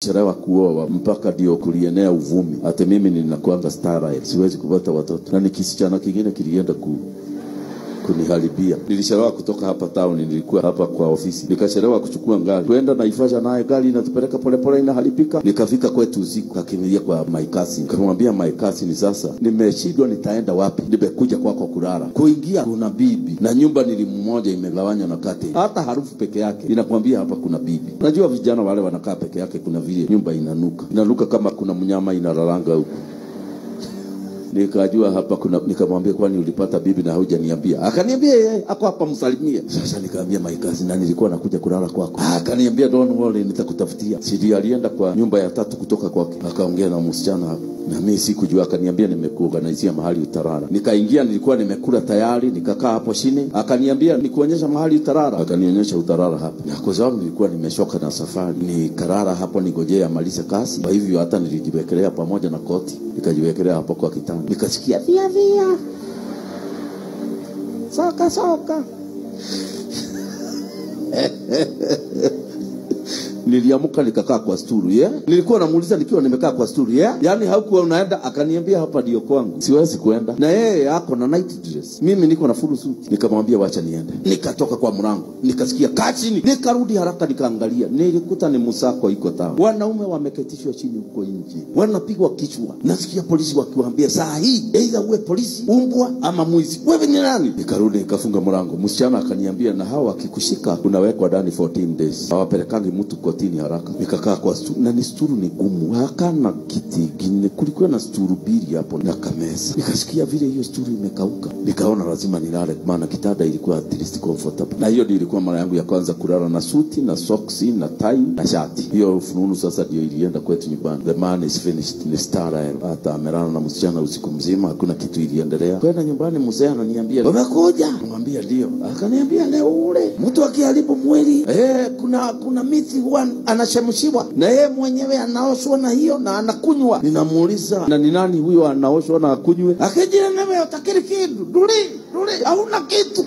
Nilichelewa kuoa mpaka ndio kulienea uvumi ati mimi ninakuanga sterile, siwezi kupata watoto. Na ni kisichana kingine kilienda kuniharibia. Nilichelewa kutoka hapa town, nilikuwa hapa kwa ofisi. Nikachelewa kuchukua gari. Kwenda Naivasha naye gari inatupeleka polepole inaharibika. Nikafika kwetu usiku, kakimbilia kwa my cousin. Nikamwambia my cousin, sasa nimeshindwa nitaenda wapi? Nimekuja kwako kulala. Kuingia kuna bibi na nyumba nilimmoja imegawanywa na kati. Hata harufu peke yake inakwambia hapa kuna bibi. Unajua vijana wale wanakaa peke yake, kuna vile nyumba inanuka. Inanuka kama kuna mnyama inalalanga huko. Nikajua hapa kuna, nikamwambia kwani ulipata bibi na hujaniambia? Akaniambia yeye ako hapa, msalimie. Sasa nikamwambia my cousin, na nilikuwa nakuja kulala kwako. Akaniambia don't worry, nitakutafutia. Sidi alienda kwa nyumba ya tatu kutoka kwake, akaongea na msichana hapo. Na mimi sikujua, akaniambia nimekuorganizia mahali utalala. Nikaingia, nilikuwa nimekula tayari, nikakaa hapo chini. Akaniambia nikuonyesha mahali utalala. Akanionyesha utalala hapa. Na kwa sababu nilikuwa nimeshoka na safari, nikalala hapo nigojea amalize kazi. Kwa hivyo hata nilijiwekelea pamoja na koti, nikajiwekelea hapo kwa kitanda. Nikasikia via via, soka soka. Niliamka nikakaa kwa sturu, yeah? Nilikuwa namuuliza nikiwa nimekaa kwa sturu, yeah? Yaani haukuwa unaenda? Akaniambia hapa ndio kwangu, siwezi kuenda. Na yeye ako na night dress, mimi niko na full suit. Nikamwambia wacha niende. Nikatoka kwa mlango, nikasikia kaa chini. Nikarudi haraka nikaangalia, nilikuta ni msako iko town. Wanaume wameketishwa chini huko nje, wanapigwa kichwa. Nasikia polisi wakiwaambia saa hii either uwe polisi, umbwa ama mwizi, wewe ni nani? Nikarudi nikafunga mlango. Msichana akaniambia na hawa wakikushika unawekwa ndani 14 days, hawapelekangi mtu kotini haraka. Nikakaa kwa sturu, na ni sturu ni gumu, hakana kiti kingine, kulikuwa na sturu mbili hapo na kamesa. Nikasikia vile hiyo sturu imekauka, nikaona lazima nilale, maana kitanda ilikuwa at least comfortable. Na hiyo ndio ilikuwa mara yangu ya kwanza kulala na suti na soksi na tai na shati. Hiyo fununu sasa ndio ilienda kwetu nyumbani. The man is finished, ni sterile. Hata amelala na msichana usiku mzima, hakuna kitu iliendelea. Kwenda nyumbani, mzee ananiambia umekuja? Namwambia ndio. Akaniambia leo ule mtu akiharibu mwili kuna miti huwa anachemshiwa na yeye mwenyewe anaoshwa na hiyo na anakunywa. Ninamuuliza na ni nani huyo anaoshwa na akunywe? Akijira nawe utakiri kitu duri duri, hauna kitu.